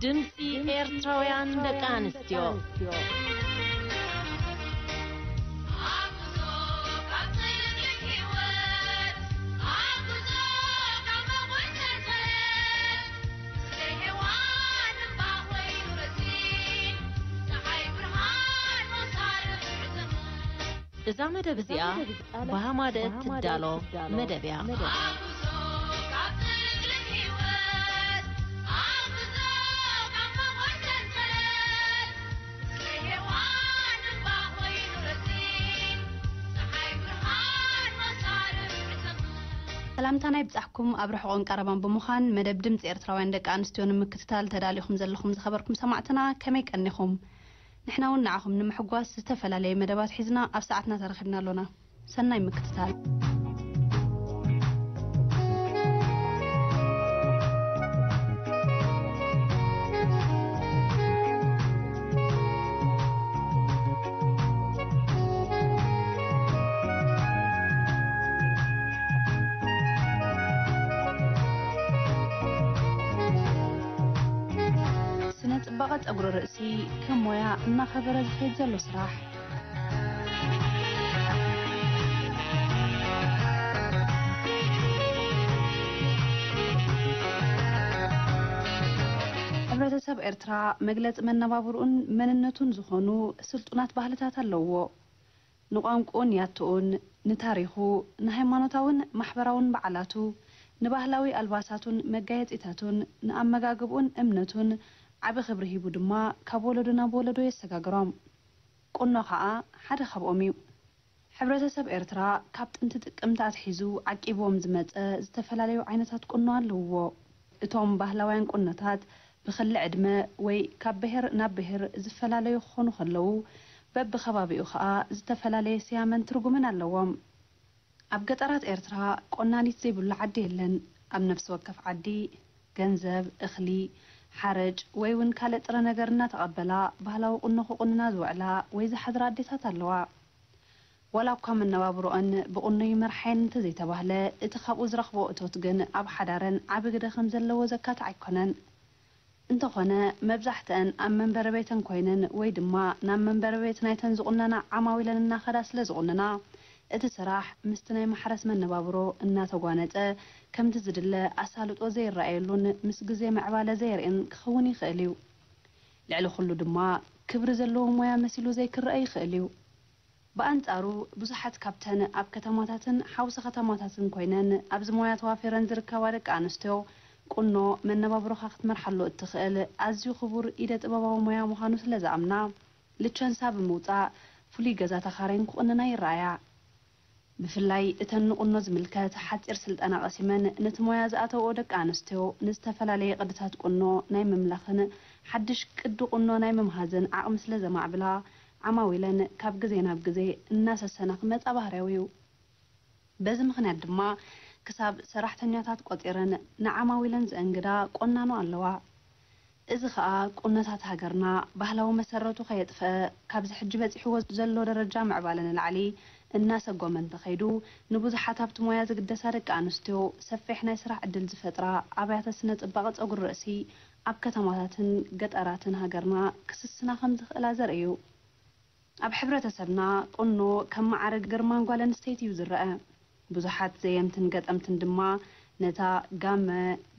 ድምፂ ኤርትራውያን ደቂ ኣንስትዮ። እዛ መደብ እዚኣ ብሃማደ ትዳሎ መደብ እያ። ሰላምታና ይብጻሕኩም። ኣብ ርሑቕን ቀረባን ብምዃን መደብ ድምፂ ኤርትራውያን ደቂ ኣንስትዮ ንምክትታል ተዳሊኹም ዘለኹም ዝኸበርኩም ሰማዕትና ከመይ ቀኒኹም? ንሕና እውን ንዓኹም ንምሕጓስ ዝተፈላለየ መደባት ሒዝና ኣብ ሰዓትና ተረኺብና ኣሎና። ሰናይ ምክትታል። ስነ ጽባቐ ጸጉሪ ርእሲ ከም ሞያ እናኸበረ ዝኸይድ ዘሎ ስራሕ። ሕብረተሰብ ኤርትራ መግለጺ መነባብርኡን መንነቱን ዝኾኑ ስልጡናት ባህልታት ኣለውዎ። ንቋንቁኡን ያትኡን፣ ንታሪኹ፣ ንሃይማኖታውን ማሕበራውን በዓላቱ፣ ንባህላዊ ኣልባሳቱን መጋየጺታቱን፣ ንኣመጋግብኡን እምነቱን ዓቢ ክብሪ ሂቡ ድማ ካብ ወለዶ ናብ ወለዶ የሰጋግሮም። ቁኖ ኸኣ ሓደ ካብኦም እዩ። ሕብረተሰብ ኤርትራ ካብ ጥንቲ ጥቅምቲ ኣትሒዙ ዓቂብዎም ዝመጸ ዝተፈላለዩ ዓይነታት ቁኖ ኣለውዎ። እቶም ባህላውያን ቁኖታት ብኽሊ ዕድመ ወይ ካብ ብሄር ናብ ብሄር ዝፈላለዩ ክኾኑ ከለዉ፣ በብኸባቢኡ ኸኣ ዝተፈላለየ ስያመን ትርጉምን ኣለዎም። ኣብ ገጠራት ኤርትራ ቆናኒት ዘይብሉ ዓዲ የለን። ኣብ ነፍሲ ወከፍ ዓዲ ገንዘብ፣ እኽሊ፣ ሓረጭ ወይ እውን ካልእ ጥረ ነገር እናተቐበላ ባህላዊ ቁኖ ክቑንና ዝውዕላ ወይ ዝሓድራ ኣዴታት ኣለዋ። ዋላ እኳ መነባብሮኣን ብቑኖ ይመርሓየን እንተዘይተባህለ፣ እቲ ካብኡ ዝረኽብኦ እቶት ግን ኣብ ሓዳረን ዓቢ ግደ ከም ዘለዎ ዘካትዕ ኣይኮነን። እንተኾነ፣ መብዛሕትአን ኣብ መንበሪ ቤተን ኮይነን ወይ ድማ ናብ መንበሪ ቤት ናይተን ዝቑነና ዓማዊለን እናኸዳ ስለ ዝቑንና፣ እቲ ስራሕ ምስቲ ናይ ማሕረስ መነባብሮ እናተጓነጸ፣ ከምቲ ዝድለ ኣሳልጦ ዘይረኣየሉን ምስ ግዜ ምዕባለ ዘየርእን ክኸውን ይኽእል እዩ። ልዕሊ ኩሉ ድማ፣ ክብሪ ዘለዎ ሞያ መሲሉ ዘይክረአ ይኽእል እዩ። ብኣንጻሩ፣ ብዙሓት ካብተን ኣብ ከተማታትን ሓውሲ ከተማታትን ኮይነን ኣብዚ ሞያ ተዋፊረን ዝርከባ ደቂ ኣንስትዮ፣ ቁኖ መነባብሮኻ ክትመርሓሉ እትኽእል ኣዝዩ ክቡር ኢደ ጥበባዊ ሞያ ምዃኑ ስለ ዝኣምና፣ ልቸንሳ ብምውጻእ ፍሉይ ገዛ ተኻረይን ክቑንና ይረኣያ። ብፍላይ እተን ንቁኖ ዝምልከት ሓጺር ስልጠና ቀሲመን፣ ነቲ ሞያ ዝኣተውኦ ደቂ ኣንስትዮ ንዝተፈላለየ ቅድታት ቁኖ ናይ ምምላኽን ሓድሽ ቅዲ ቁኖ ናይ ምምሃዝን ዓቕሚ ስለ ዘማዕብላ፣ ዓማዊለን ካብ ግዜ ናብ ግዜ እናሰሰና ክመጻ ባህርያዊ እዩ። በዚ ምኽንያት ድማ ክሳብ ሰራሕተኛታት ቆጺረን ንዓማዊለን ዘእንግዳ ቆናኖ ኣለዋ። እዚ ኸኣ ቁነታት ሃገርና ባህላዊ መሰረቱ ከየጥፈአ፣ ካብዚ ሕጂ በጺሕዎ ዘሎ ደረጃ ምዕባለ ንላዕሊ እናሰጎመ እንተኸይዱ፣ ንብዙሓት ኣብቲ ሞያ ዝግደሳ ደቂ ኣንስትዮ ሰፊሕ ናይ ስራሕ ዕድል ዝፈጥራ ኣብያተ ስነ ጽባቐ ጸጉሪ ርእሲ ኣብ ከተማታትን ገጠራትን ሃገርና ክስስና ከም ዝኽእላ ዘርኢ እዩ። ኣብ ሕብረተሰብና ቁኖ ከም መዓርግ ግርማን ጓል ኣንስተይቲ እዩ ዝረኣ። ብዙሓት ዘየምትን ገጠምትን ድማ ነታ ጋመ፣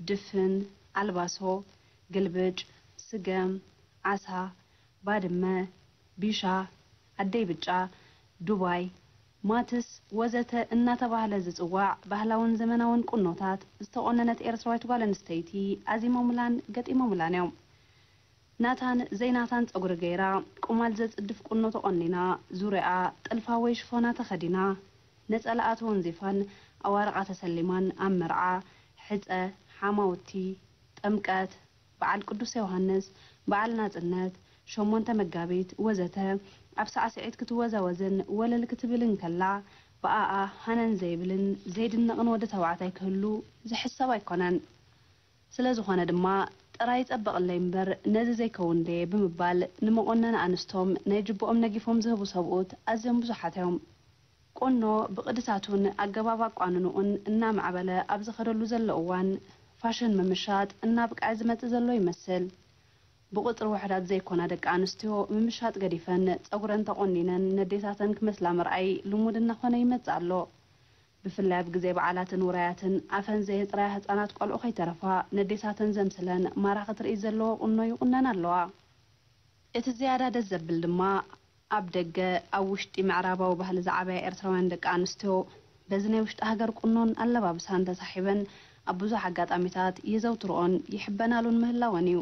ድፍን፣ ኣልባሶ፣ ግልብጭ፣ ስገም፣ ዓሳ፣ ባድመ፣ ቢሻ፣ ኣደይ ብጫ፣ ዱባይ፣ ማትስ ወዘተ እናተባህለ ዝጽዋዕ ባህላውን ዘመናውን ቁኖታት ዝተቖነነት ኤርትራዊት ጓል ኣንስተይቲ ኣዚሞምላን ገጢሞምላን እዮም። ናታን ዘይናታን ጸጉሪ ገይራ፣ ቁማል ዘጽድፍ ቁኖ ተቖኒና፣ ዙርያኣ ጥልፋ ወይ ሽፎና ተኸዲና፣ ነጸላኣ ተወንዚፋን ኣዋርቓ ተሰሊማን ኣብ መርዓ፣ ሕጸ፣ ሓማውቲ፣ ጥምቀት፣ በዓል ቅዱስ ዮሃንስ፣ በዓል ናጽነት፣ ሸሞንተ መጋቢት ወዘተ ኣብ ሳዕስዒት ክትወዛወዝን ወለል ክትብልን ከላ፣ ብኣኣ ሃነን ዘይብልን ዘይድነቕን ወዲ ተባዕታይ ክህሉ ዝሕሰብ ኣይኮነን። ስለ ዝኾነ ድማ፣ ጥራይ ጸበቕለይ እምበር ነዚ ዘይከውን ደየ ብምባል ንመቖነኒ ኣንስቶም ናይ ጅብኦም ነጊፎም ዝህቡ ሰብኡት ኣዝዮም ብዙሓት እዮም። ቁኖ ብቕድታቱን ኣገባብ ኣቋንንኡን እናማዕበለ ኣብ ዝኸደሉ ዘሎ እዋን፣ ፋሽን ምምሻጥ እናብቅዐ ዝመጽእ ዘሎ ይመስል። ብቑጽሪ ውሑዳት ዘይኮና ደቂ ኣንስትዮ ምምሻጥ ገዲፈን ጸጉረን ተቖኒነን ነዴታተን ክመስላ ምርኣይ ልሙድ እናኾነ ይመጽእ ኣሎ። ብፍላይ ኣብ ግዜ በዓላትን ውራያትን ኣፈን ዘየጽረያ ህጻናት ቆልዑ ከይተረፋ ነዴታተን ዘምስለን ማራኺ ትርኢት ዘለዎ ቁኖ ይቑነና ኣለዋ። እቲ ዝያዳ ደስ ዘብል ድማ ኣብ ደገ፣ ኣብ ውሽጢ ምዕራባዊ ባህሊ ዝዓበያ ኤርትራውያን ደቂ ኣንስትዮ በዚ ናይ ውሽጢ ሃገር ቁኖን ኣለባብሳን ተሳሒበን ኣብ ብዙሕ ኣጋጣሚታት የዘውትርኦን ይሕበናሉን ምህላወን እዩ።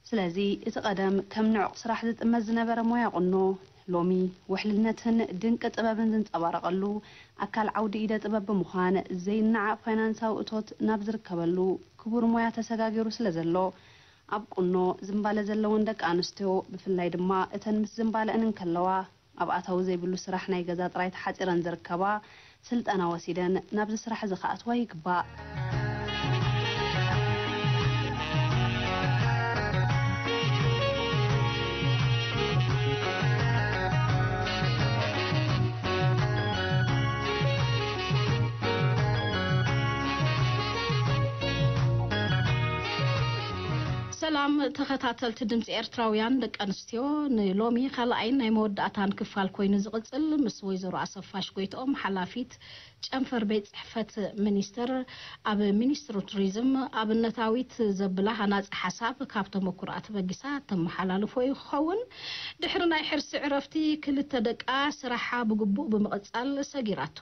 ስለዚ እቲ ቀደም ከም ንዑቕ ስራሕ ዝጥመት ዝነበረ ሞያ ቁኖ፣ ሎሚ ውሕልነትን ድንቂ ጥበብን ዝንጸባረቐሉ ኣካል ዓውዲ ኢደ ጥበብ ብምዃን ዘይነዓቕ ፋይናንሳዊ እቶት ናብ ዝርከበሉ ክቡር ሞያ ተሰጋጊሩ ስለ ዘሎ፣ ኣብ ቁኖ ዝንባለ ዘለወን ደቂ ኣንስትዮ፣ ብፍላይ ድማ እተን ምስ ዝንባለአን እንከለዋ ኣብ ኣታዊ ዘይብሉ ስራሕ ናይ ገዛ ጥራይ ተሓጺረን ዝርከባ፣ ስልጠና ወሲደን ናብዚ ስራሕ እዚ ክኣትዋ ይግባእ። ሰላም ተኸታተልቲ ድምፂ ኤርትራውያን ደቂ ኣንስትዮ፣ ንሎሚ ካልኣይን ናይ መወዳእታን ክፋል ኮይኑ ዝቕጽል ምስ ወይዘሮ ኣሰፋሽ ጎይትኦም፣ ሓላፊት ጨንፈር ቤት ጽሕፈት ሚኒስትር ኣብ ሚኒስትሪ ቱሪዝም፣ ኣብነታዊት ዘብላ ሃናጺ ሓሳብ ካብ ተመኩሮኣ ተበጊሳ ተመሓላልፎ እዩ ክኸውን። ድሕሪ ናይ ሕርሲ ዕረፍቲ ክልተ ደቃ ስራሓ ብግቡእ ብምቕጻል ሰጊራቶ።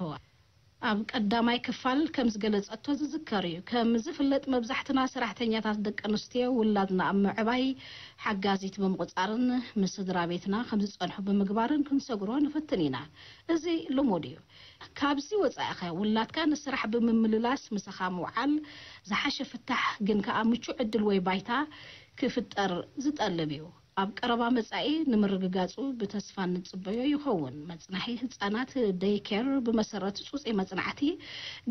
ኣብ ቀዳማይ ክፋል ከም ዝገለጸቶ ዝዝከር እዩ። ከም ዝፍለጥ መብዛሕትና ሰራሕተኛታት ደቂ ኣንስትዮ ውላድና ኣብ ምዕባይ ሓጋዚት ብምቑጻርን ምስ ስድራ ቤትና ከም ዝጸንሑ ብምግባርን ክንሰግሮ ንፍትን ኢና። እዚ ልሙድ እዩ። ካብዚ ወጻኢ ኸ ውላድካ ንስራሕ ብምምልላስ ምሳኻ ምውዓል ዝሓሸ ፍታሕ ግን ከኣ ምቹእ ዕድል ወይ ባይታ ክፍጠር ዝጠልብ እዩ። ኣብ ቀረባ መጻኢ ንምርግጋጹ ብተስፋ እንጽበዮ ይኸውን። መጽናሒ ህጻናት ደይ ኬር ብመሰረት ጽጹይ መጽናዕቲ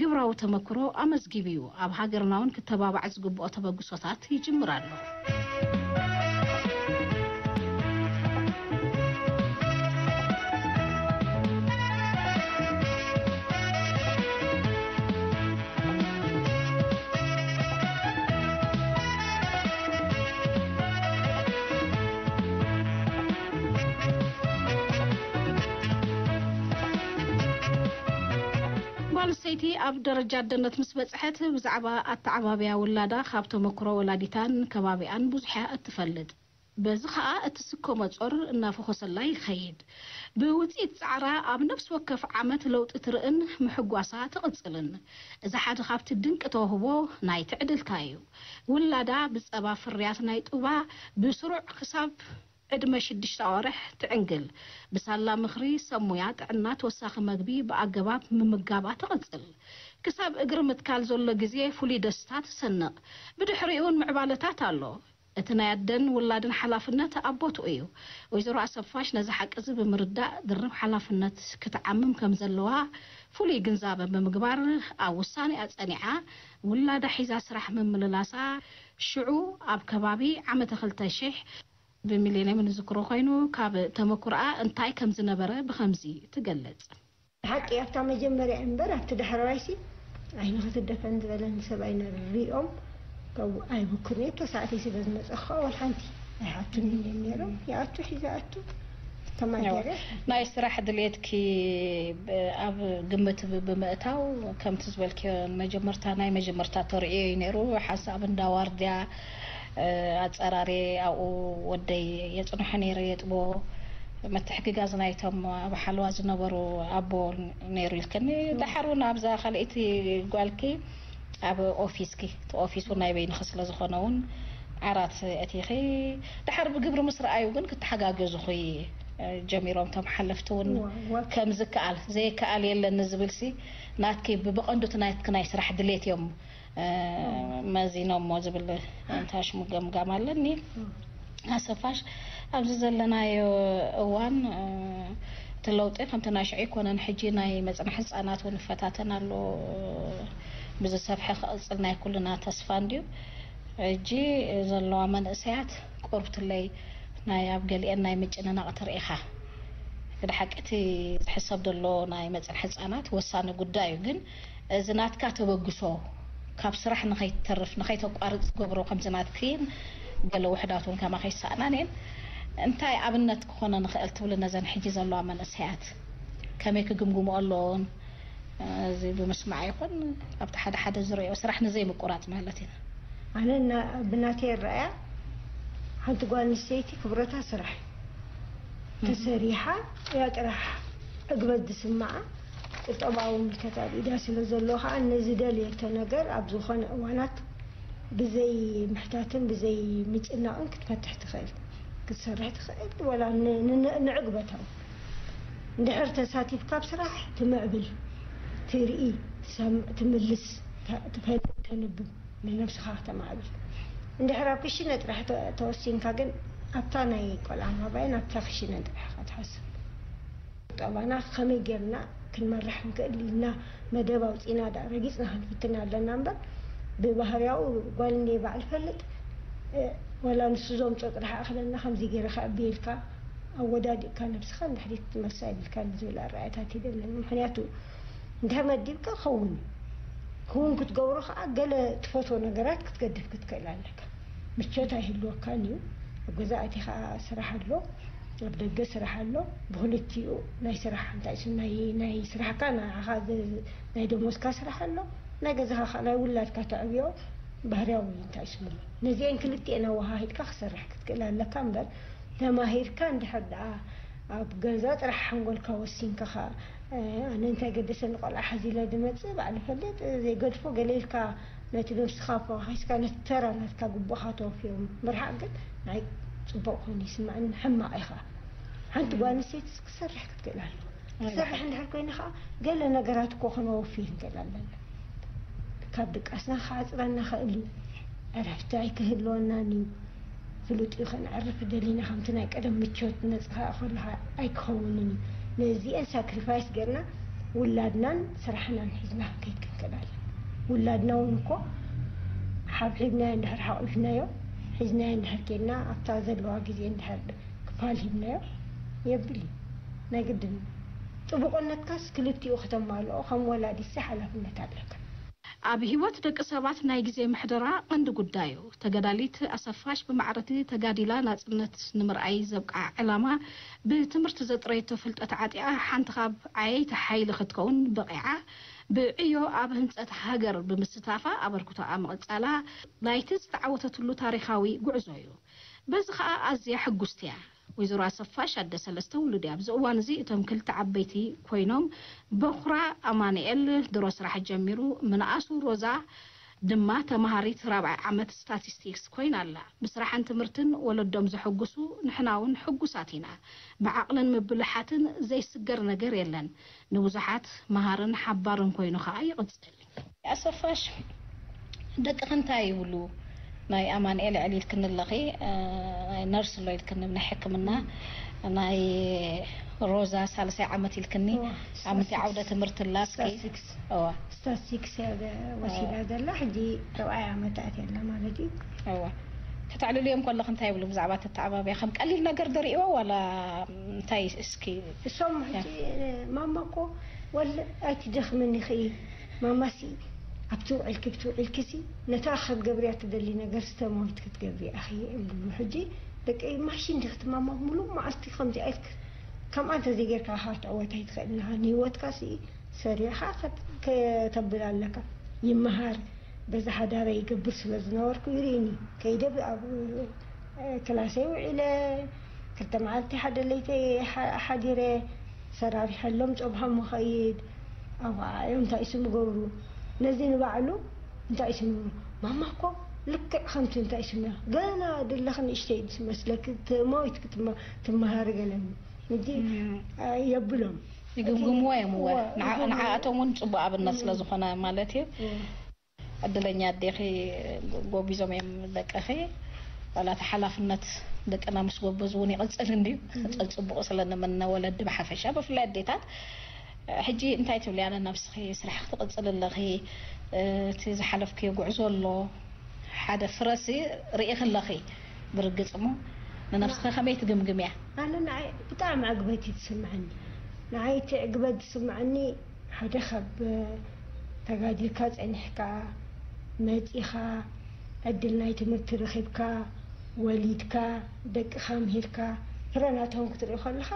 ግብራዊ ተመክሮ ኣመዝጊቡ እዩ። ኣብ ሃገርና እውን ክተባባዕ ዝግብኦ ተበግሶታት ይጅምር ኣሎ። ጓል ኣንስተይቲ ኣብ ደረጃ ኣደነት ምስ በጽሐት፣ ብዛዕባ ኣተዓባብያ ውላዳ ካብ ተመክሮ ወላዲታን ከባቢኣን ብዙሕ እያ እትፈልጥ። በዚ ኸኣ እትስከሞ ጾር እናፈኾሰላ ይኸይድ። ብውጽኢት ጻዕራ ኣብ ነፍሲ ወከፍ ዓመት ለውጢ ትርእን ምሕጓሳ ትቕጽልን። እዚ ሓደ ካብቲ ድንቂ ተውህቦ ናይ ትዕድልታ እዩ። ውላዳ ብጸባ ፍርያት ናይ ጡባ ብስሩዕ ክሳብ ዕድመ ሽዱሽተ ኣዋርሕ ትዕንግል። ብሳላ ምኽሪ ሰብ ሙያ ጥዕና ተወሳኺ መግቢ ብኣገባብ ምምጋባ ትቕጽል። ክሳብ እግሪ ምትካል ዘሎ ግዜ ፍሉይ ደስታ ትሰንቕ። ብድሕሪኡን ምዕባለታት ኣሎ። እቲ ናይ ኣደን ውላድን ሓላፍነት ኣብ ቦትኡ እዩ። ወይዘሮ ኣሰፋሽ ነዚ ሓቂ እዚ ብምርዳእ ድርብ ሓላፍነት ክትዓምም ከም ዘለዋ ፍሉይ ግንዛበ ብምግባር ኣብ ውሳኔኣ ጸኒዓ ውላዳ ሒዛ ስራሕ ምምልላሳ ሽዑ ኣብ ከባቢ ዓመተ ክልተ ሽሕ ብሚሌንየም ንዝክሮ ኮይኑ ካብ ተመኩሮኣ እንታይ ከም ዝነበረ ብኸምዚ ትገልጽ። ሓቂ ኣብታ መጀመርያ እምበር ኣብቲ ዳሕረዋይሲ ዓይኒ ክትደፈን ዝበለኒ ሰብ ኣይነሪኦም። ካብኡ ኣይብኩን እየ። እታ ሰዓተይ ስለ ዝመፀ ከዓ ዋላ ሓንቲ ኣይሓቱን እዮም ነይሮም። ይኣቱ ሒዘ ኣቱ ተማገረ። ናይ ስራሕ ድሌትኪ ብ-፣ ኣብ ግምት ብ-፣ ብምእታው ከምቲ ዝበልክዮ መጀመርታ ናይ መጀመርታ ተርእዮ እዩ ነይሩ። ሓንሳእ ኣብ እንዳ ዋርድያ፣ እ፣ ኣፀራርየ ኣብኡ ወደይ የፅንሖ ነይረ የጥቦ። ምትሕግጋዝ ናይቶም ኣብ ሓለዋ ዝነበሩ ኣቦ ነይሩ ኢልክኒ። ዳሓር እውን ኣብዛ ካልኣይቲ ጓልኪ ኣብ ኦፊስኪ፣ እቲ ኦፊስ እውን ናይ በይንኺ ስለ ዝኾነ እውን ዓራት ኣእቲኺ፣ ዳሓር ብግብሪ ምስ ረኣዩ ግን ክተሓጋገዙኺ ጀሚሮም። እቶም ሓለፍቲ እውን እዋ፣ እዋ። ከም ዝከኣል፣ ዘይከኣል የለን ንዝብልሲ ናትኪ ብ-፣ ብቐንዱ እቲ ናትኪ ናይ ስራሕ ድሌት እዮም እ፣ መዚኖሞ ዝብል እንታይ ሽሙ ገምጋም ኣለኒ። ኣሰፋሽ፣ ኣብዚ ዘለናዮ እዋን፣ እ፣ እቲ ለውጢ ከምቲ ናይ ሽዑ ኣይኮነን። ሕጂ ናይ መጽናሒ ህጻናት እውን ይፈታተን ኣሎ። ብዝሰፍሐ ክቕጽል ናይ ኩልና ተስፋ እንድዩ። ሕጂ ዘለዋ መንእሰያት ቁርብትለይ ናይ ኣብ ገሊአን ናይ ምጭንናቕ ትርኢ ኢኻ። ብሓቂ እቲ ዝሕሰብ ዘሎ ናይ መጽንሒ ህጻናት ወሳኒ ጉዳይ እዩ። ግን እዚ ናትካ ተበግሶ ካብ ስራሕ ንኸይትተርፍ፣ ንኸይተቋርጽ ዝገብሮ ከምዚ ናትክን ገለ ውሕዳት እውን ከማኺ ይሰኣናን እየን። እንታይ ኣብነት ክኾነ ንኽእል ትብሊ ነዘን ሕጂ ዘለዋ መንእሰያት? ከመይ ክግምግምኦ ኣለዎን? እዚ ብምስማዕ ይኹን ኣብቲ ሓደ ሓደ ዝርእዮ ስራሕ ንዘይምቁራጽ ማለት ኢና። ኣነ እና-፣ ብናተይ ኣረኣያ ሓንቲ ጓል ኣንስተይቲ ክብረታ ስራሕ እዩ። ተሰሪሓ እያ ጥራሕ ዕግበት ዝስምዓ። ቁጠባዊ ምልከት ኣብ ኢዳ ስለ ዘሎ ከዓ ነዚ ደልየቶ ነገር ኣብ ዝኾነ እዋናት ብዘይ ምሕታትን ብዘይ ምጭናቕን ክትፈትሕ ትኽእል፣ ክትሰርሕ ትኽእል። ወላ ን-፣ ን-፣ ንዕግበታዊ እንድሕር ተሳቲፍካ ኣብ ስራሕ ትምዕብል፣ ትርኢ፣ ትሰምዕ፣ ትምልስ፣ ተ-፣ ትፈልጥ፣ ተንብብ፣ ንነብስኻ ከተማዕብል። እንድሕር ኣብ ክሽነ ጥራሕ ተ-፣ ተወሲንካ ግን ኣብታ ናይ ቆልዓ ማባይን ኣብታ ክሽነ ጥራሕ ኢኻ ትሓስብ። ቁጠባና ከመይ ጌርና ክንመርሕ ንክእል ኢልና መደብ ኣውፂና ዳ ረጊፅና ክንፍትን ኣለና እምበር፣ ብባህርያኡ ጓል እንደ ባዕል ፈልጥ፣ እ፣ ወላ ንሱ ዘምፆ ጥራሕ ኣኽለና ከምዚ ገይረ ከዕብየልካ ኣወዳዲእካ ነብስኻ ንድሕሪት ትመልሳ ይብልካ ዝብል ኣረኣያታት ይደለን። ምክንያቱ እንድሕር መዲብካ ክኸውን እዩ። ክውን ክትገብሮ ከዓ ገለ ትፈትዎ ነገራት ክትገድፍ ክትክእል ኣለካ። ምቾት ኣይህልወካን እዩ። ኣብ ገዛ ኣቲኻ ስራሕ ኣሎ፣ ኣብ ደገ ስራሕ ኣሎ። ብክልቲኡ ናይ ስራሕ እንታይ ስም ናይ፣ ናይ ስራሕካ ንዓኻ ዘ-፣ ናይ ደሞዝካ ስራሕ ኣሎ፣ ናይ ገዛኻ ከዓ ናይ ውላድካ ተዕብዮ ባህርያዊ እንታይ ስሙ። ነዚአን ክልቲኤን ኣወሃሂድካ ክሰርሕ ክትክእል ኣለካ እምበር ተማሂርካ እንድሕር ደኣ ኣብ ገዛ ጥራሕ ሓንጎልካ ወሲንካ ኸ፣ ኣነ እንታይ ገደሰኒ ቆልዓ ሓዚለ ድመጽእ ባዕሉ ፈልጥ ዘይገድፎ ገለ ኢልካ ነቲ ነብስኻ ፈዋኺስካ ነቲ ተራ ናትካ ግቡእኻ ተወፊዮም ምርሓቕ ግን ናይ ጽቡቕ ኮይኑ ይስምዐኒ። ሕማቕ ኢኻ። ሓንቲ ጓል ኣንስተይቲ ክሰርሕ ክትክእል ኣለዋ። ክትሰርሕ እንድሕር ኮይና ኸዓ ገለ ነገራት እኮ ክነወፊ ንክእል ኣለና። ካብ ድቃስና ክዓጽረና ኽእል እዩ። ዕረፍቲ ኣይክህልወናን እዩ። ፍሉጥ እዩ፣ ከነዕርፍ ደሊና ከምቲ ናይ ቀደም ምቾት ነጻ ከለኻ ኣይክኸውንን እዩ። ነዚአን ሳክሪፋይስ ጌርና ውላድናን ስራሕናን ሒዝና ክንከይድ ክንክእል ኣለና። ውላድና እውን እኮ ሓብሒብናዮ እንድሕር ሓቂፍናዮ ሒዝናዮ እንድሕር ኬድና ኣብታ ዘለዋ ግዜ እንድሕር ክፋል ሂብናዮ የብል እዩ። ናይ ግድን ጥቡቕነትካስ ክልቲኡ ከተማልኦ ከም ወላዲሲ ሓላፍነት ኣለካ። ኣብ ህይወት ደቂ ሰባት ናይ ግዜ ምሕደራ ቀንዲ ጉዳይ እዩ። ተጋዳሊት ኣሰፋሽ ብማዕረቲ ተጋዲላ ናጽነት ንምርኣይ ዘብቅዓ ዕላማ ብትምህርቲ ዘጥረየቶ ፍልጠት ዓጢቓ ሓንቲ ካብ ዓየይቲ ሓይሊ ክትከውን በቒዓ ብዕዮ ኣብ ህንጸት ሃገር ብምስታፋ ኣበርክቶኣ ምቕጻላ ናይቲ ዝተዓወተትሉ ታሪኻዊ ጉዕዞ እዩ። በዚ ኸኣ ኣዝያ ሕጉስቲ እያ። ወይዘሮ ኣሰፋሽ ኣደ ሰለስተ ውሉድ እያ። ኣብዚ እዋን እዚ እቶም ክልተ ዓበይቲ ኮይኖም በኹራ ኣማንኤል ድሮ ስራሕ ጀሚሩ ምንኣሱ ሮዛ ድማ ተማሃሪት ራብዓይ ዓመት ስታቲስቲክስ ኮይና ኣላ። ብስራሕን ትምህርትን ወለዶም ዘሐጉሱ ንሕና እውን ሕጉሳት ኢና። ብዓቕልን ምብልሓትን ዘይስገር ነገር የለን። ንብዙሓት መሃርን ሓባርን ኮይኑ ኸኣ ይቕጽል። ኣሰፋሽ ደቅኺ እንታይ ይብሉ? ናይ ኣማንኤል ዕል ኢልክኒ ኣለኺ፣ ናይ ነርስ ኣሎ ኢልክኒ ናይ ሕክምና፣ ናይ ሮዛ ሳልሳይ ዓመት ኢልክኒ። ኣብ ምንታይ ዓውደ ትምህርቲ ኣላ እስኪ? እዋ። ስታትስቲክስ እያ ወሲዳ ዘላ ሕጂ ራብዓይ ዓመት ኣትያ ኣላ ማለት እዩ። እዋ። ከተዕልልዮም ከለኺ እንታይ ይብሉ ብዛዕባ ተተዓባብያ ከም ቀሊል ነገር ድርእይዎ ዋላ እንታይ እስኪ? እሶም ሕጂ ማማ እኮ ወለ ኣይትደኽምኒ ኽኢ ማማሲ ኣብቲ ውዕልኪ ብቲ ውዕልኪሲ ነታ ክትገብርያ ትደሊ ነገር ስተማዊት ክትገብሪ ኣኺ እብሉ። ሕጂ ደቂ ማሽን ዲኺ ትማማ ሙሉእ መዓልቲ ከምዚ ኣይልክ ከምኣ እንተዘይጌርካ ኢኻ ክትዕወት ኣይትኽእልን ኢኻ። ንህይወትካሲ ሰሪዕኻ ከት- ከተብል ኣለካ። ይመሃር በዚ ሓዳረይ ይገብር ስለ ዝነበርኩ ይርእኒ ከይደ ብ- ኣብ ክላሰይ ውዒለ ክልተ መዓልቲ ሓደ ለይተይ ሓ- ሓዲረ ሰራሪሐሎም ጸብሖም እኸይድ ኣውዓዮም እንታይ ስም ገብሩ ነዚ ንባዕሉ እንታይ ስም ማማ እኮ ልክዕ ከምቲ እንታይ ስም ገና ድለኽ ንእሽተይ ዝመስለኪ ትማዊት ክትመሃሪ ገለኒ እንጂ የብሎም ይግምግምዎ እዮም እወ ንዓኣቶም እውን ፅቡቅ ኣብነት ስለ ዝኾነ ማለት እዩ። ዕድለኛ ኣዴኺ ጎቢዞም እዮም ደቅኺ። ዋላ እቲ ሓላፍነት ደቅና ምስ ጎበዙ እውን ይቕፅል እንድዩ። ፅቡቕ ስለ ንምነ ወለዲ ብሓፈሻ ብፍላይ ኣዴታት። ሕጂ እንታይ ትብሊ? ኣነ ነብስኺ ስራሕ ክትቕፅል ኣለኺ። እቲ ዝሓለፍክዮ ጉዕዞ ኣሎ። ሓደ ፍረሲ ርኢኺ ኣለኺ ብርግፅ እሞ ንነብስኺ ከመይ ትግምግምያ? ኣነ ንዓይ ብጣዕሚ ዕግበት እዩ ዝስምዐኒ። ንዓይ እቲ ዕግበት ዝስምዐኒ ሓደ ካብ ተጋዲልካ ጸኒሕካ መጺኻ ዕድል ናይ ትምህርቲ ረኺብካ ወሊድካ፣ ደቅኻ ምሂርካ፣ ፍረ ናቶም ክትርኢ ከለኻ፣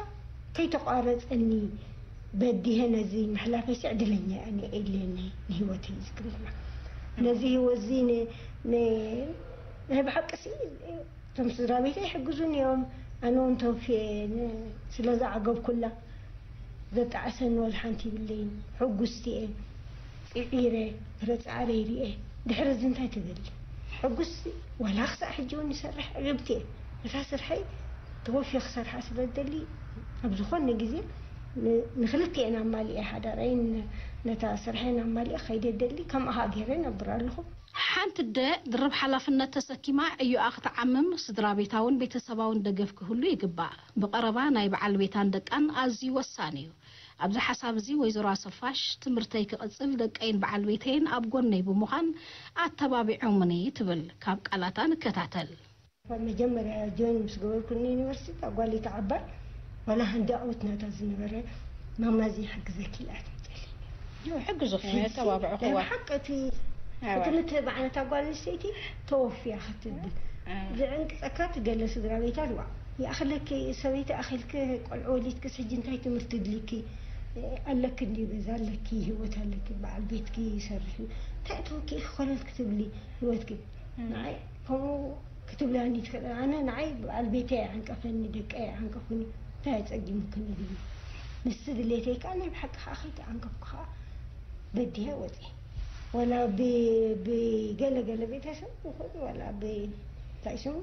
ከይተቋረጸኒ በዲሀ ነዚ ምሕላፈይሲ ዕድለኛ እየ፣ ኣነ የድልየኒ ንህይወተይ ዝግብርና። ነዚ ህይወት እዚ ን-፣ ን-፣ ናይ ብሓቂ ሲ፣ እቶም ስድራ ቤተይ ይሕግዙኒ እዮም። ኣነ እውን ተወፊየ ን-፣ ስለ ዝዓገብኩላ፣ ዘጣዕሰኒ ወላ ሓንቲ ይብለይን። ሕጉስቲ እየ። ጽዒረ፣ ፍረ ጻዕረይ ርእየ። ድሕሪ እዚ እንታይ ትደሊ? ሕጉስቲ፣ ዋላ ክሳዕ ሕጂ እውን ይሰርሕ፣ ዕግብቲ እየ። ነታ ስርሐይ ተወፊየ ክሰርሓ ስለ ዝደሊ፣ ኣብ ዝኾነ ግዜ ን-፣ ንክልቲኤን ኣማሊኤ፣ ሓዳረይን ነታ ስርሐይን ኣማሊኤ ከይደ ደሊ፣ ከምኣ ከኣ ገይረ እነብር ኣለኹ። ሓንቲ ኣደ ድርብ ሓላፍነት ተሰኪማ፣ ዕዮኣ ክትዓምም፣ ስድራ ቤታውን ቤተሰባውን ደገፍ ክህሉ ይግባእ። ብቐረባ ናይ በዓል ቤታን ደቃን ኣዝዩ ወሳኒ እዩ። ኣብዚ ሓሳብ እዚ ወይዘሮ ኣሰፋሽ፣ ትምህርተይ ክቕጽል፣ ደቀይን በዓል ቤተይን ኣብ ጎነይ ብምዃን ኣተባቢዖምኒ ትብል። ካብ ቃላታ ንከታተል። መጀመርያ ጆይን ምስ ገበርኩ ንዩኒቨርሲቲ፣ እታ ጓለይ ትዓባይ፣ ዋላ ሃንዲ ኣውት ናታ ዝነበረ፣ ማማ እዚ ይሕግዘኪ ኢላ ትምፀለይ። ይሕግዙ ሕጂ የተባብዑ ናይ ብሓቂ እቲ እቲ ምትብባዕ ነታ ጓል ኣንስተይቲ ተወፍያ ክትብል ዝዕንቅፀካ፣ እቲ ገለ ስድራ ቤታት፣ ዋ፣ ይኣኽለኪ፣ ሰበይቲ ኣኺልኪ፣ ቆልዑ ወሊድክስ ሕጂ እንታይ ትምህርቲ ድልኪ ኣለኪ፣ እንዲ ገዛ ኣለኪ፣ ህይወት ኣለኪ፣ በዓል ቤትኪ ይሰርሕ እዩ፣ እንታይ ተወኪእኪ ኮለል ክትብሊ ህይወትኪ? ንዓይ ከምኡ ክትብለኒ ትኽእል። ኣነ ንዓይ በዓል ቤተይ ይዓንቀፈኒ፣ ደቀይ ይዓንቀፉኒ፣ እንታይ ኣጸጊሙክኒ ድዩ? ንሱ ድሌተይ ከኣ ናይ ብሓቂ ከኣ ከይተዓንቀፍኩ ከኣ በዲሀ ወጺኤ። ወላ ብ-፣ ብገለ ገለ ቤተሰብ ይኹን፣ ወላ ብ-፣ እንታይ ስሙ፣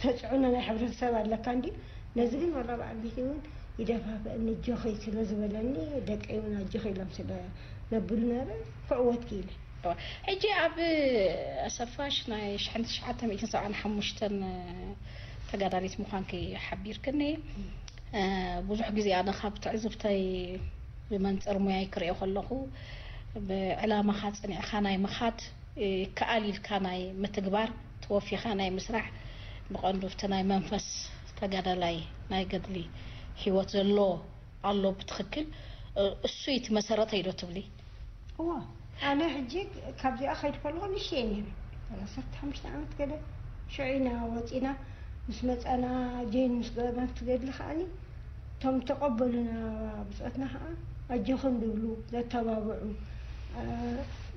ተጽዕኖ ናይ ሕብረተሰብ ኣለካ እንድዩ። ነዚ ግን ወላ በዓል ቤተይ እውን ይደፋፍእኒ፣ ኣጆኺ ስለ ዝበለኒ፣ ደቀይ እውን ኣጆኺ ኢሎም ስለ ዘብሉ ነበረ፣ ክዕወት ክኢለ። ሕጂ ኣብ ኣሰፋሽ ናይ ሽሕን ትሽዓተ ሚእትን ሰብዓን ሓሙሽተን ተጋዳሊት ምዃንኪ ሓቢርክኒ። እ፣ ብዙሕ ግዜ ኣነ ካብ ትዕዝብተይ ብመንጽር ሙያይ ክርእዮ ከለኹ፣ ብዕላማኻ ጸኒዕካ ናይ ምኻድ፣ እ፣ ይከኣል ኢልካ ናይ ምትግባር፣ ተወፊኻ ናይ ምስራሕ፣ ብቐንዱ ኣብቲ ናይ መንፈስ ተጋዳላይ ናይ ገድሊ ህይወት ዘሎ ኣሎ ብትኽክል። እ፣ እሱ እዩ እቲ መሰረተይ ዶ ትብሊ? እዋ፣ ኣነ ሕጂ ካብዚኣ ከይድ ከለኹ ንእሽተይ ነይረ፣ ዓሰርተ ሓሙሽተ ዓመት ገለ። ሽዑ ኢና ወፂና፣ ምስ መፃና፣ ጀይን ምስ ገበርና ትገድሊ ከዓኒ፣ እቶም ተቐበሉና ብፆትና ከዓ ኣጆኹም ዝብሉ፣ ዘተባብዑ፣ እ፣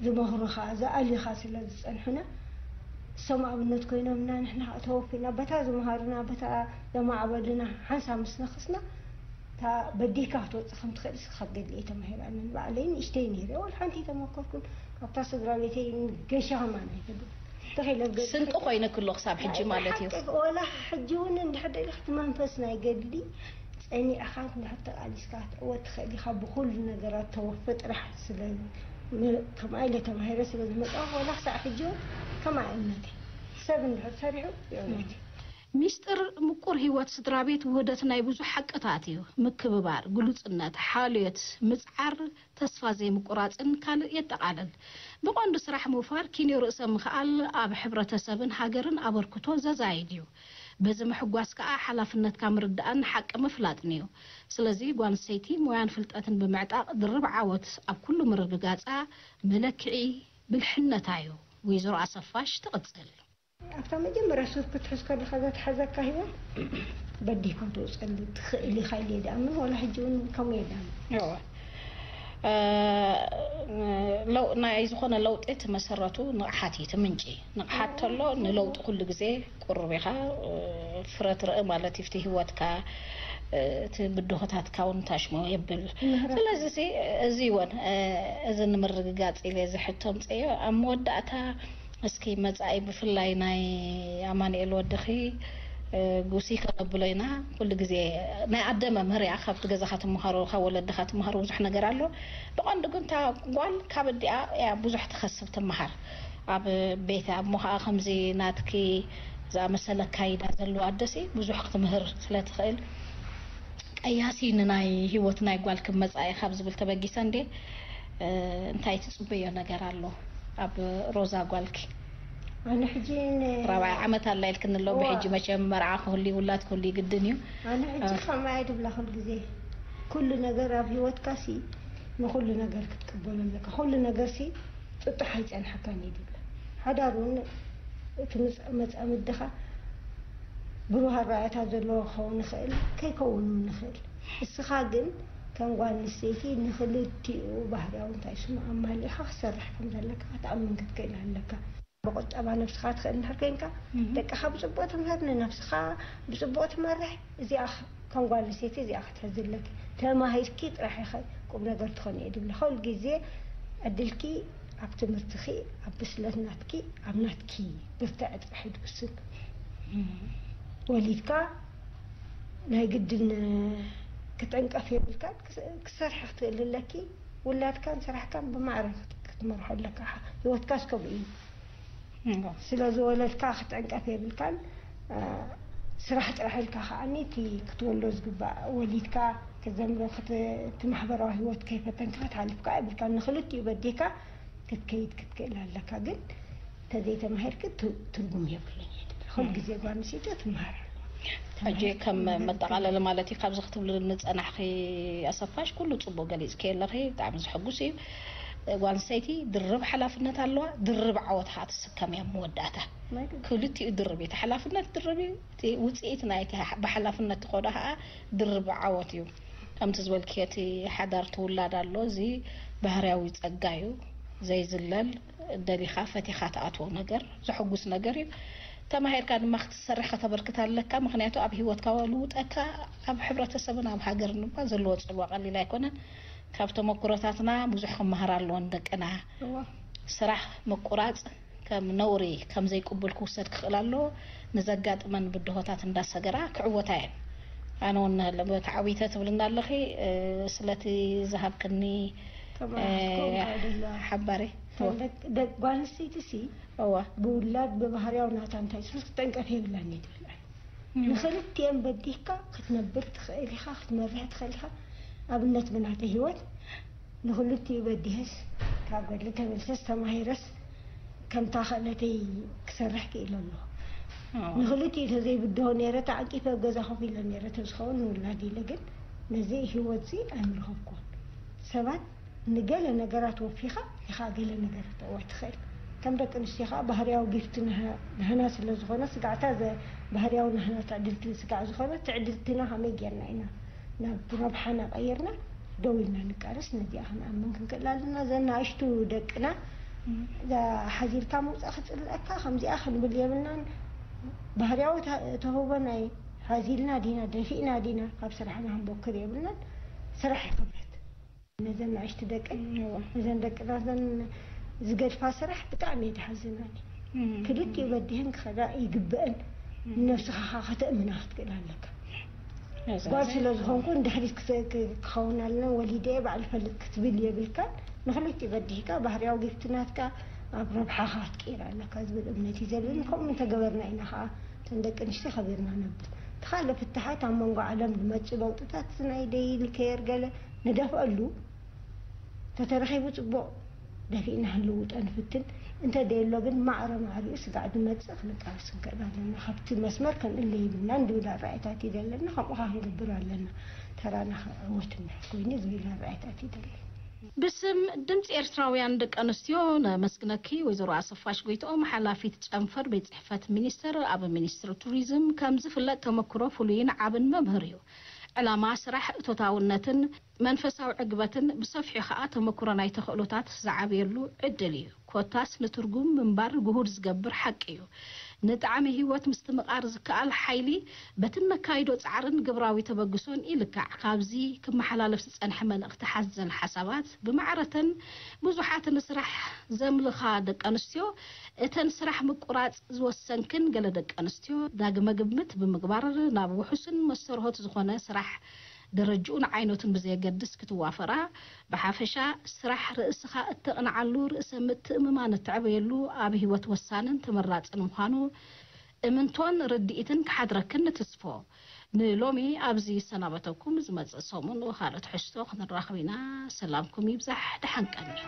ዝመኽሩኻ፣ ዝኣልዩኻ ስለ ዝፀንሑና፣ እሶም ኣብነት ኮይኖምና፣ ንሕና ከዓ ተወፊና፣ በታ ዝመሃሩና፣ በታ ዘማዕበሉና ሓንሳብ ምስ ነኸስና፣ እታ በዲህካ ክትወፅእ ከም ትኽእል እስኪ ካብ ገድሊ እየ ተማሂረ። ኣነ ንባዕለይ ንእሽተይ ነይረ፣ ዋላ ሓንቲ ኣይተመከርኩን። ካብታ ስድራ ቤተይ ገሻ ከማን ኣይፈልጥን። ተኺለ ገ-፣ ስንቂ ኮይነ ክሎ ክሳብ ሕጂ ናይ ማለት እዩ። ብሓቂ፣ ዋላ ሕጂ እውን እንድሕር ደሊኻ እቲ መንፈስ ናይ ገድሊ ጸኒዕኻ እንድሕር ተቓሊስካ ክትዕወት ትኽእል ኢኻ። ብኹሉ ነገራት ተወፊ ጥራሕ ስለ ም-፣ ከምኣ ኢለ ተማሂረ ስለ ዝመጻኹ፣ ዋላ ክሳብ ሕጂ እውን ከምኣ እምነተይ። ሰብ እንድሕር ሰሪሑ ይዕወት እዩ። ሚስጥር ምቁር ህይወት ስድራ ቤት ውህደት ናይ ብዙሕ ሓቅታት እዩ። ምክብባር፣ ግሉጽነት፣ ሓልዮት፣ ምጽዓር፣ ተስፋ ዘይምቁራጽን ካልእ የጠቓልል። ብቐንዱ ስራሕ ምውፋር፣ ኪንዮ ርእሰ ምኽኣል፣ ኣብ ሕብረተሰብን ሃገርን ኣበርክቶ ዘዛይድ እዩ። በዚ ምሕጓስ ከኣ ሓላፍነትካ ምርዳእን ሓቂ ምፍላጥን እዩ። ስለዚ ጓል ኣንስተይቲ ሞያን ፍልጠትን ብምዕጣቕ ድርብ ዓወት ኣብ ኩሉ ምርግጋጻ መለክዒ ብልሕነታ እዩ። ወይዘሮ ኣሰፋሽ ትቕጽል። ኣብታ መጀመርያ ሱር ክትሕዝ ከለኻ ዘትሓዘካ ህይወት በዲህካ ትወፀሉ ትኽእል ኢኻ ኢለ እየ ድኣምን፣ ዋላ ሕጂ እውን ከምኡ እየ ድኣምን። እወ። እ፣ ለው-፣ ናይ ዝኾነ ለውጢ እቲ መሰረቱ ንቕሓት እዩ፣ እቲ ምንጪ። ንቕሓት ተሎ ንለውጢ ኩሉ ግዜ ቁሩብ ኢኻ፣ እ፣ ፍረ ትርኢ ማለት እዩ። እቲ ህይወትካ፣ እ፣ እቲ ብድሆታትካ እውን ታሽሞ የብል። ምህረት። ስለዚ ሲ፣ እዚ እውን፣ እ፣ እዚ ንምርግጋጽ ኢለ እዚ ሕቶ ኣምፅኤዮ። ኣብ መወዳእታ እስኪ መጻኢ ብፍላይ ናይ ኣማኑኤል ወድኺ፣ እ፣ ጉሲ ከነብሎ ኢና። ኩሉ ግዜ ናይ ኣደ መምህር እያ፣ ካብቲ ገዛኻ ትመሃሮ፣ ካብ ወለድኻ ትመሃሮ ብዙሕ ነገር ኣሎ። ብቐንዱ ግን እታ ጓል ካብ ኣዲኣ እያ ብዙሕ ትኸስብ ትመሃር። ኣብ ቤታ እሞ ኸዓ ከምዚ ናትኪ ዝኣመሰለ ኣካይዳ ዘለዋ ኣደሲ ብዙሕ ክትምህር ስለ ትኽእል፣ ቀያሲ ንናይ ህይወት ናይ ጓልኪ መጻኢ ካብ ዝብል ተበጊሰ እንዴ፣ እ፣ እንታይ ትጽበዮ ነገር ኣሎ ኣብ ሮዛ ጓልኪ? ኣነ ሕጂ ን-፣ ራብዓይ ዓመት ኣላ ኢልክኒ ኣሎ። እዋ። ብሕጂ መቸም መርዓ ክህሉ እዩ፣ ውላድ ክህሉ እዩ፣ ግድን እዩ። ኣነ ሕጂ እ። ከምኣ እየ ድብላ ኩሉ ግዜ። ኩሉ ነገር ኣብ ህይወትካ ሲ ንኹሉ ነገር ክትቅበሎ ኣለካ። ኩሉ ነገር ሲ ጥጡሕ ኣይጸንሐካን እዩ ድብላ። ሓዳር እውን እቲ መጻ- መጻምድኻ ብሩህ ኣረኣእታ ዘለዎ ክኸውን ይኽእል፣ ከይከውን እውን ይኽእል። እስኻ ግን ከም ጓል ኣንስተይቲ ንኽልቲኡ ባህርያዊ እንታይ ስሙ ኣማሊእኻ ክትሰርሕ ከም ዘለካ ክትኣምን ክትክእል ኣለካ። ብቁጠባ ነብስኻ ትኽእል እንድሕር ኮይንካ፣ ደቅኻ ብጽቡቕ ትምህር፣ ንነብስኻ ብጽቡቕ ትመርሕ፣ እዚኣ ከም ጓል ኣንስተይቲ እዚኣ ክትሕዚ ኣለኪ። ተማሂርኪ ጥራሕ ኢኺ ቁም ነገር ትኾኒ እየ ድብለካ። ኩሉ ግዜ ዕድልኪ ኣብ ትምህርትኺ፣ ኣብ ብስለት ናትኪ፣ ኣብ ናትኪ ብርትዒ ጥራሕ እዩ ዝውስን። ወሊድካ ናይ ግድን ክትዕንቀፍ የብልካን። ክስ- ክትሰርሒ ክትኽእሊ ኣለኪ። ውላድካን ስራሕካን ብማዕረ ክት- ክትመርሖ ኣለካ። ሓ- ህይወትካስ ከምኡ እዩ። እዎ። ስለ ዝወለድካ ክትዕንቀፍ የብልካን። እ፣ ስራሕ ጥራሕ ኢልካ ከዓኒ እቲ ክትወልዶ ዝግባእ ወሊድካ ክትዘምሮ ክት- እቲ ማሕበራዊ ህይወት ከይፈተንካ ክትሓልፍካ የብልካን። ንክልቲኡ በዲህካ ክትከይድ ክትክእል ኣለካ። ግን እንተዘይተማሂርክ ት- ትርጉም የብሉን እዩ። ኩሉ ግዜ ጓል ኣንስተይቲ ትምሃር ኣለዋ። ሕጂ ከም መጠቓለሊ ማለት እዩ፣ ካብዚ ክትብልኒ ዝጸናሕኺ ኣሰፋሽ፣ ኩሉ ጽቡቕ ገሊጽኪ ኣለኺ፣ ብጣዕሚ ዘሐጉስ እዩ። ጓል ኣንስተይቲ ድርብ ሓላፍነት ኣለዋ፣ ድርብ ዓወት ኸዓ ትስከም እያ ኣብ መወዳእታ። ናይ ግድ። ክልቲኡ ድርብ እዩ፣ እቲ ሓላፍነት ድርብ እዩ፣ እቲ ውጽኢት ናይቲ ሓ- ብሓላፍነት ትኸዶ ኸዓ ድርብ ዓወት እዩ። ከምቲ ዝበልክዮ እቲ ሓዳር ትውላድ ኣሎ፣ እዚ ባህርያዊ ጸጋ እዩ፣ ዘይዝለል፣ ደሊኻ ፈቲኻ ትኣትዎ ነገር፣ ዘሐጉስ ነገር እዩ። ተማሂርካ ድማ ክትሰርሕ ከተበርክት ኣለካ። ምኽንያቱ ኣብ ህይወትካ ልውጠካ፣ ኣብ ሕብረተሰብን ኣብ ሃገርን እኳ ዘለዎ ጽልዋ ቀሊል ኣይኮነን። ካብ ተመኩሮታትና ብዙሕ ክመሃር ኣለወን ደቅና። እዋ። ስራሕ ምቁራጽ ከም ነውሪ ከም ዘይቅቡል ክውሰድ ክኽእል ኣለዎ። ንዘጋጥመን ብድሆታት እንዳሰገራ ክዕወታ እየን። ኣነ እውን በቲ ዓዊተ ትብልና ኣለኺ፣ እ፣ ስለቲ ዝሃብክኒ፣ ተባረኽኩም እ፣ ኣይደላ። ሓባሪ። ተን ደቅ- ደቅ- ጓል ኣንስተይቲ ሲ እዋ። ብውላድ ብባህርያዊ ናታ እንታይ ስስ ክትጠንቀፍ የብላን እየ ትብል። እዋ። ንኽልቲኤን በዲህካ ክትነብር ትኽእል ኢኻ፣ ክትመርሕ ትኽእል ኢኻ። ኣብነት ብናተ ህይወት ንኽልቲኡ በዲህስ ካብ ገድሊ ተመልሰስ ተማሂረስ ከምታ ክእለተይ ክሰርሕ ክኢለ ኣለኹ። እዎ። ንኽልቲኡ ተዘይብድሆ ነይረ ተዓቂፈ ኣብ ገዛ ኮፍ ኢለ ነይረ ተዝኸውን ንውላድ ኢለ ግን ነዚ ህይወት እዚ ኣይምረኸብኩን። ሰባት ንገለ ነገራት ወፊኻ ኢኻ ገለ ነገራት ተዕወት ትኽእል። ከም ደቂ ኣንስትዮ ኸዓ ባህርያዊ ጊፍቲ ናህ- ናህና ስለ ዝኾነ ስጋዕታ ዘ- ባህርያዊ ናህና ትዕድልቲ ስጋዕ ዝኾነ ትዕድልትና ከመይ ጌርና ኢና ናብ ረብሓና ቀይርና ደው ኢልና ንቃለስ ነዚኣ ክንኣምን ክንክእል ኣለና። ዘን ንኣሽቱ ደቅና እዛ ሓዚልካ ምውፃእ ክፅልአካ ከምዚኣ ክንብል የብልናን። ባህርያዊ ተ- ተህቦ ናይ ሓዚልና ዲና ደፊእና ዲና ካብ ስራሕና ክንቦክር የብልናን። ስራሕ ይኽብረት ነዘን ንኣሽቱ ደቂ እዋ። ነዘን ደቅና ዘን ዝገድፋ ስራሕ ብጣዕሚ እየ ዝሓዝናኒ። ክልቲኡ በዲህን ክኸዳ ይግብእን። ንነብስኻ ኸዓ ከተእምና ክትክእል ኣለካ። ጓል ስለ ዝኾንኩ ንድሕሪት ክተ- ክ- ክኸውን ኣለና ወሊደ እየ ባዕሉ ፈልጥ ክትብል የብልካን። ንክልቲኡ በዲህካ ባህርያዊ ጊፍቲ ናትካ ኣብ ረብሓኻ ክትቅይር ኣለካ ዝብል እምነት እዩ ዘለኒ። ከምኡ እንተገበርና ኢና ኸዓ እተን ደቂ ኣንስትዮ ከቢርና ነብል። እቲ ካልእ ፍትሓት ኣብ መንጎ ዓለም ዝመፅእ ለውጥታት ናይ ደይል ከየር ገለ ንደፍአሉ ተተረኺቡ ጽቡቕ ደፊእና ክንልውጦ ንፍትን። እንተ ደየሎ ግን ማዕረ ማዕሪኡ ስጋዕ ዝመጽእ ክንቃለስ ክንክእል ኣለና። ካብቲ መስመር ክንእለ ይብልናን ዝብል ኣረኣእያታት እዩ ዘለና። ከምኡ ኸዓ ክንገብር ኣለና። ተራና ክዕወት እንድሕር ኮይኑ ዝብል ኣረኣእያታት እዩ ዘለና። ብስም ድምፂ ኤርትራውያን ደቂ ኣንስትዮ ነመስግነኪ ወይዘሮ ኣሰፋሽ ጎይትኦም፣ ሓላፊት ጨንፈር ቤት ጽሕፈት ሚኒስተር ኣብ ሚኒስትሪ ቱሪዝም። ከም ዝፍለጥ ተመክሮ ፍሉይን ዓብን መምህር እዩ። ዕላማ ስራሕ እቶታውነትን መንፈሳዊ ዕግበትን ብሰፊሑ ኸኣ ተመክሮ ናይ ተኽእሎታት ዝዓብየሉ ዕድል እዩ። ኮታስ ንትርጉም ምንባር ግሁድ ዝገብር ሓቂ እዩ። ንጣዕሚ ህይወት ምስትምቓር ዝከኣል ሓይሊ በቲ ነካይዶ ጻዕርን ግብራዊ ተበግሶን ይልካዕ። ካብዚ ክመሓላለፍ ዝጸንሐ መልእኽቲ ሓዘል ሓሳባት ብማዕረተን ብዙሓት ንስራሕ ዘምልኻ ደቂ ኣንስትዮ፣ እተን ስራሕ ምቁራጽ ዝወሰንክን ገለ ደቂ ኣንስትዮ ዳግመ ግምት ብምግባር ናብ ውሑስን መስተርሆት ዝኾነ ስራሕ ደረጅኡን ዓይነቱን ብዘየገድስ ክትዋፈራ፣ ብሓፈሻ ስራሕ ርእስኻ እተቕንዓሉ፣ ርእሰ ምትእምማን እተዕበየሉ ኣብ ህይወት ወሳንን ተመራጽን ምዃኑ እምንቶን ርድኢትን ክሓድረክን ንትስፎ። ንሎሚ ኣብዚ ይሰናበተኩም። ዝመጽእ ሰሙን ብኻልእ ትሕዝቶ ክንራኸብ ኢና። ሰላምኩም ይብዛሕ፣ ደሓን ቀንዩ።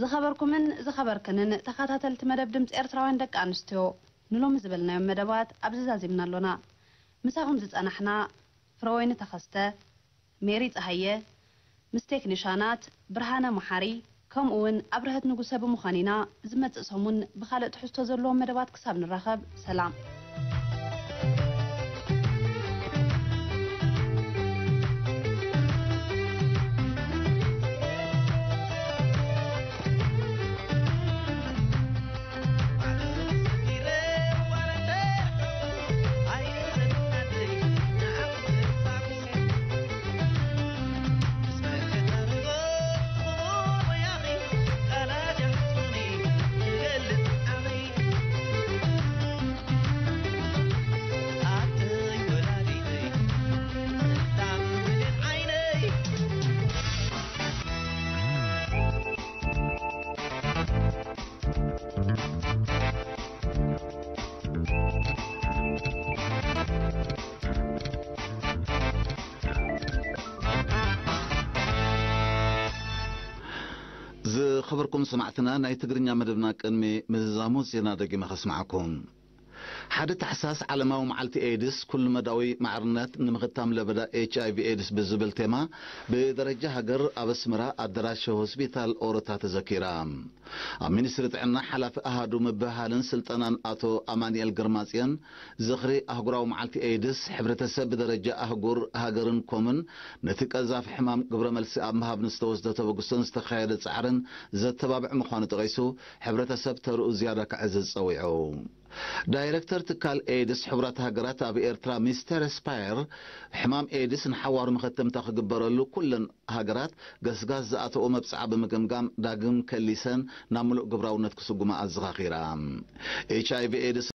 ዝኸበርኩምን ዝኸበርክንን ተኸታተልቲ መደብ ድምፂ ኤርትራውያን ደቂ ኣንስትዮ፣ ንሎሚ ዝበልናዮም መደባት ኣብዚ ዛዚምና ኣሎና። ምሳኹም ዝጸናሕና ፍረወይኒ ተኸስተ፣ ሜሪ ጸሃየ፣ ምስ ቴክኒሻናት ብርሃነ መሓሪ፣ ከምኡ እውን ኣብርሀት ንጉሰ ብምዃን ኢና። ዝመጽእ ሰሙን ብኻልእ ትሕዝቶ ዘለዎም መደባት ክሳብ ንራኸብ፣ ሰላም። ዝኸበርኩም ሰማዕትና፣ ናይ ትግርኛ መደብና ቅድሚ ምዝዛሙ ዜና ደጊመ ከስምዓኩም። ሓደ ታሕሳስ ዓለማዊ መዓልቲ ኤድስ፣ ኩሉ መዳዊ ማዕርነት ንምኽታም ለበዳ ኤች ኣይ ቪ ኤድስ ብዝብል ቴማ ብደረጃ ሃገር ኣብ ኣስመራ ኣደራሽ ሆስፒታል ኦሮታ ተዘኪራ። ኣብ ሚኒስትሪ ጥዕና ሓላፊ ኣሃዱ ምብህሃልን ስልጠናን ኣቶ ኣማኑኤል ግርማጽዮን፣ ዝኽሪ ኣህጉራዊ መዓልቲ ኤድስ፣ ሕብረተሰብ ብደረጃ ኣህጉር፣ ሃገርን ኮምን ነቲ ቀዛፊ ሕማም ግብረ መልሲ ኣብ ምሃብ ንዝተወስደ ተበግሶን ዝተኻየደ ጻዕርን ዘተባብዕ ምዃኑ ጠቒሱ፣ ሕብረተሰብ ተርኡ ዝያዳ ክዕዝዝ ጸዊዑ። ዳይረክተር ትካል ኤድስ ሕቡራት ሃገራት ኣብ ኤርትራ ሚስተር ስፓየር፣ ሕማም ኤድስ ንሓዋሩ መኸተምታ ክግበረሉ ኩለን ሃገራት ገስጋስ ዝኣተዎ መብጽዓ ብምግምጋም ዳግም ከሊሰን ናብ ምሉእ ግብራውነት ክስጉማ ኣዘኻኺራ። ኤች ኣይ ቪ ኤድስ